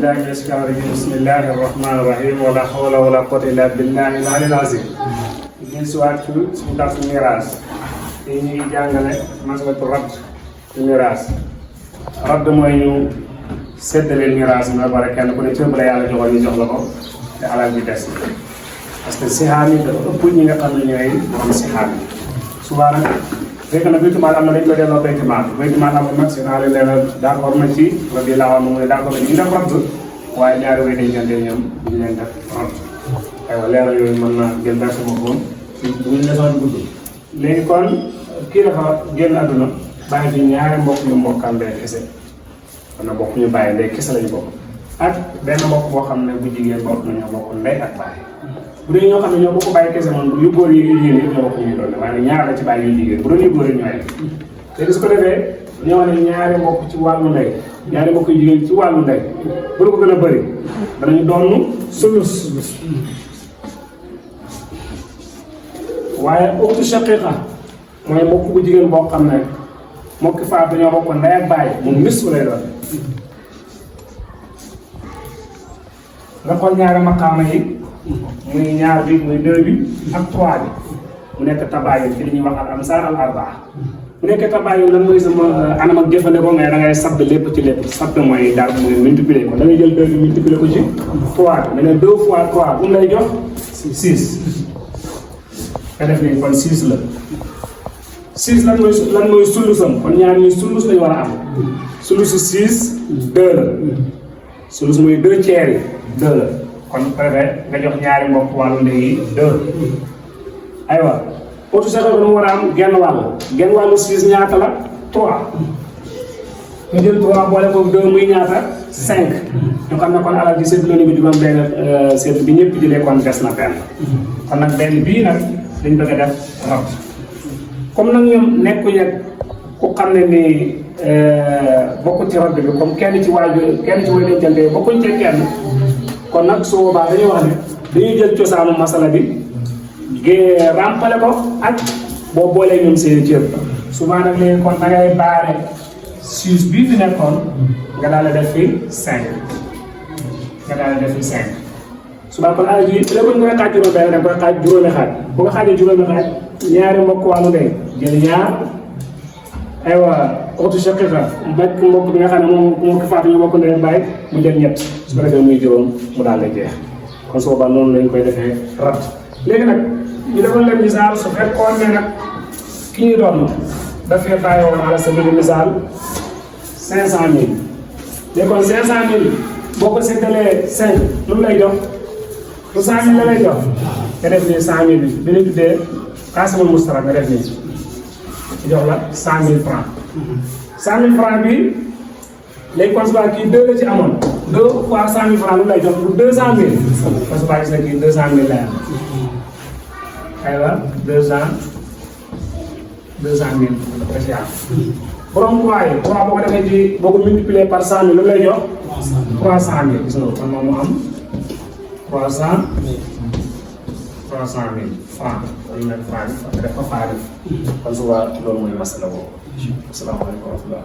bismillahi rahmani rahim wala hawla wala quwwata illa billahi al-aliyyil azim. Ñu si waat ci suñu darsu miraas te ñu ngi jàngale masalatu radd miraas. Radd mooy ñu séddale miraas bi ba pare kenn ku ne cër bu la yàlla joxoon ñu jox la ko te alal bi des parce que sixaam yi dafa ëpp ñi nga xam ne ñooy borom sixaam yi. Souvent nag fekk na baytumaal am na dañ ko delloo baytumaal amul nag si naa leen leeral d'accord na ci radiyallaahu anhu mu ne d'accord na ñu def radd waaye ñaari way dencante ñoom duñu leen def radd. aywa leeral yooyu mën na jël dara sama bopp bu ñu defoon gudd. léegi kon kii dafa génn àdduna bàyyi fi ñaari mbokk yu mbokkam ndey kese kon na bokk ñu bàyyi ndey kese lañu bokk ak benn mbokk boo xam ne bu jigéen bokk na ñoo bokk ndey ak bàyyi. bu dee ñoo xam ne ñoo bokk bàyyi kese moom yu góor yi yu jigéen yi ñoo bokk ñu doon waaye nag ñaar la ci bàyyi yu jigéen bu doon yu góor yi ñooy léegi su ko defee ñoo ne ñaari mbokk ci wàllu ndey ñaari mbokk yu jigéen ci wàllu ndey bu ko gën a bëri danañu doon sulus waaye ukhtu shaqiqa mooy mbokk bu jigéen boo xam ne mbokk faatu dañoo bokk ndey ak bàyyi moom nisfu lay doon. nga xool ñaari maqaama yi muy ñaar bi muy 2 bi ak 3 bi mu nekk tabaayun ci li ñuy wax al amsaal al arbaa bu nekkee tabaayun lan mooy sama anam ak jëfandikoo ngay da ngay sabb lépp ci lépp sabb mooy daal mooy multiplier ko da ngay jël 2 bi multiplier ko ci 3 bi nga ne 2 fois 3 bu mu lay jox 6 nga def nii kon 6 la 6 lan mooy sulusam kon ñaar ñuy sulus lañu war a am sulusu 6 2 la sulus mooy 2 tiers yi 2 la kon préfet nga jox ñaari mbokk wàllu ndey 2 aywa otu saxee ko nu mu war a am genn wàllu 6 ñaata la 3 nga jël 3 boole ko 2 muy ñaata 5 ñu xam ne kon alal ji séddale ni bi juróom benn sédd bi ñëpp jëlee kon des na benn kon nag benn bii nag dañ bëgg a def rabb comme nag ñoom nekkuñu ku xam ne ni bokku ci rabb bi comme kenn ci way dencante bokkuñ ci kenn kon nag su boobaa dañuy wax ne dañuy jël cosaanu masala bi rampale ko ak boo boolee ñoom seen cër souvent nag léegi kon da ngay baare 6 bii fi nekkoon nga daal di def fi 5 nga daal di def fi 5 suba kon alal ji léegi nga koy xaaj juróom benn da nga koy xaaj juróomi xaaj bu nga xaajee juróomi xaaj ñaari mbokk wàllu ndey jël ñaar aywa ukhtu shaqiqa mbokk bi nga xam ne moom ko faatu ñu bokk ndey bàyyi mu jël ñett su ko defee muy juróom mu daal di jeex kon su boobaa noonu lañ koy defee radd. léegi nag ñu defoon leen misaal su fekkoon ne nag ki ñuy doon dafay bàyyi woon ala sabili misaal 500000 léegi kon 500000 boo ko séddalee 5 lu mu lay jox lu 100000 la lay jox nga def nii 100000 bi ñu tuddee qaasimul mustarak nga def nii jox la 100000 francs 100000 francs bi léegi kon suba kii 2 la ci amoon 2 fois 100000 francs lu lay jox pour 200000 kon suba gis na kii 200000 lay am aywa 200000 la ci am borom 3 yi 3 boo ko defee ci boo ko multiplier par 100000 lu lay jox 300000 gis nga kon moom mu am 300000 francs dañu nekk francs nga def ko faari kon suba loolu mooy masala boobu asalaamaaleykum wa rahmatulah.